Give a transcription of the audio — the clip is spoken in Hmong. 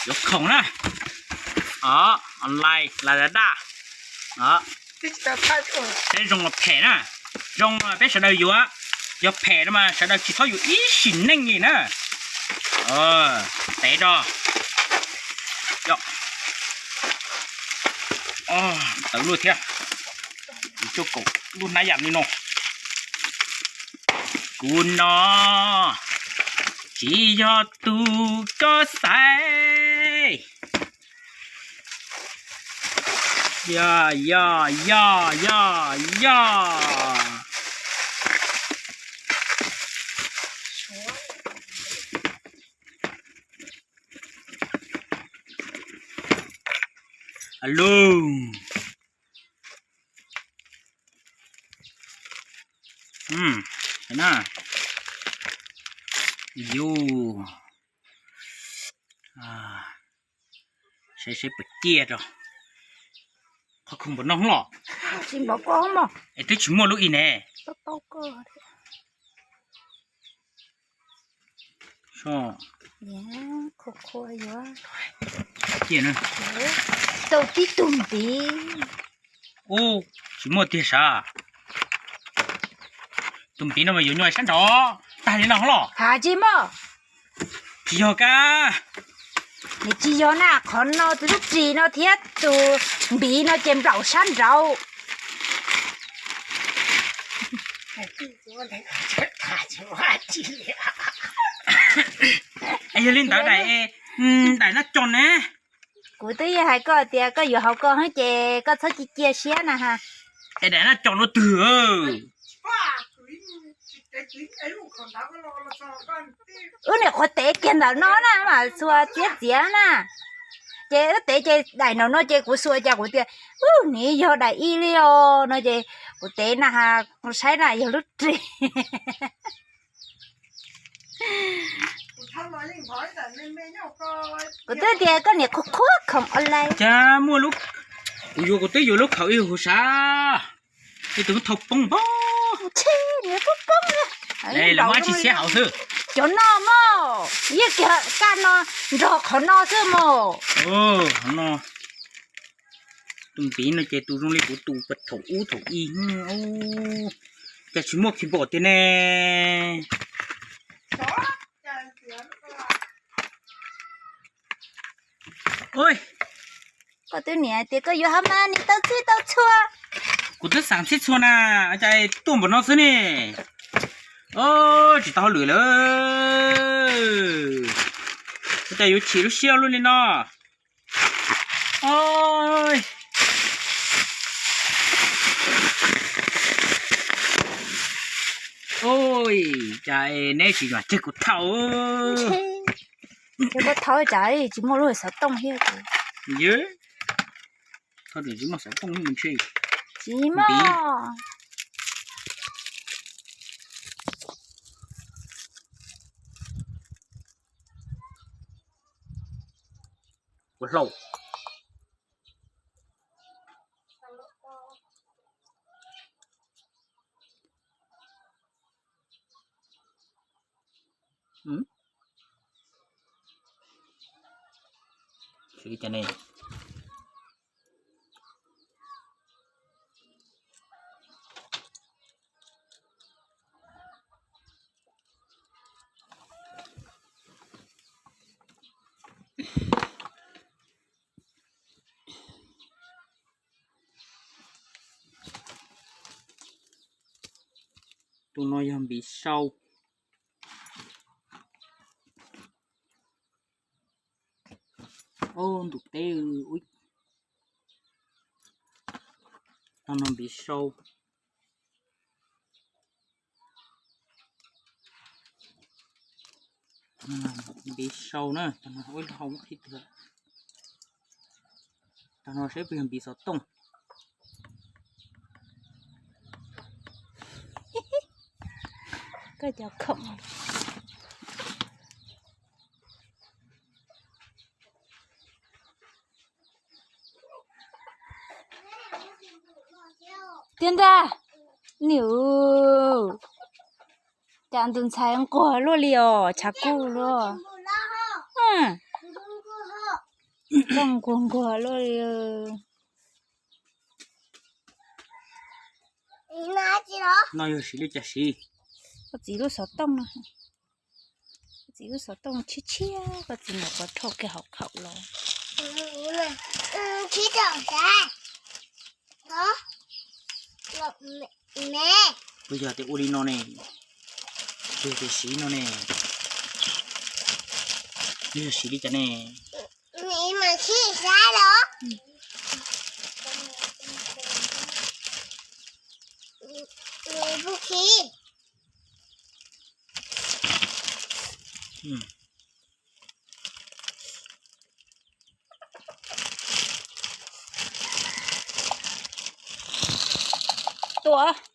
Yuav khoom na, online Lazada. Peb zoo los phem na, zoo los peb sawv daws yuav, yog phem no mas sawv daws tsis txhob yuav ib sim neej li na. Tev rau, tawv luaj thiab, kuv coj kaum lub hnab yam li no. Kuv no tsis yog tus koj xaiv. Yog, yog, yog, yog, yog. Alo. Yus saib seb puas ciaj rau. Qhov khoom npaum no los? Es twb tsis muaj lub i ne. Tau tib tug npiv. Ub, tsis muaj tiag sav. Tus npiv no mas yuav nyuaj sab nraud tag li no los? Has tsis muaj. Tsis yog kab. Nws tsis yog na, qhov no tus lub ris no thiab tus npiv no ces nplaum sab nraud. Yog li ntawd daim, daim no cog ne. Kuv twb yog hais koj tias koj yuav haus koj ces koj txhob cia cia siab na ha. Es daim no cog no twg? Wb niam qhuav tev kiag ntawm no na mas xuas txiav txiav na. Ces wb tev ces daim no no ces kuv xuas cas kuv tias, ub, nws yog daim ib li os no ces kuv tev na ha, saib na yog lub ris. Kuv twb tias koj niam qhuav qhuav khoom online. Cas muaj lub, kuv yuav kuv twb yuav lub khoom ib huv sav. Ib tug thauj poob pob. Tsis, nws poob poob. Los muab tsis siab hauv xwb. Cov no mog, yeej kiag kaj no nrog qhov no xwb mog. Tus npiv no ces tus zoo li kuv tus thaum ub thaum i. Cas tsis muaj keyboard tiag ne. Koj twb niam tias koj yuav hab mas nws tau txhij tau txhua. Kuv twb xav txhij txhua na, cas tuaj npaum no xwb ne. Tsis tau hauj lwm lawm. Ua cas yuav chim lub siab luaj li no. Cas neb tsis mam tseg kuv thaum. Ces koj thauj cas tsis muaj lub xov tooj thiab. Tsis muaj. Ua hlau. Tus no yog npiv sau. Ub, ntuj teb, tau no npiv sau. Npiv sau na, tau no ua hau qhib twg. Tau no saib puas yog npiv xov tooj. Koj cov khoom. Tiag ntag, niam, cas ntus ntxhais nquag luaj li os, tshav kuj luaj. Tooj nkuag nkuag luaj li. No yog siv li cas siv? Koj txiv lub xov tooj no. Koj txiv lub xov tooj tshiab tshiab, koj txiv mam rau kiag hauv khaum los. Puas yog tias ua li no ne? Puas yog tias siv no ne? Puas yog siv li cas ne? Tua.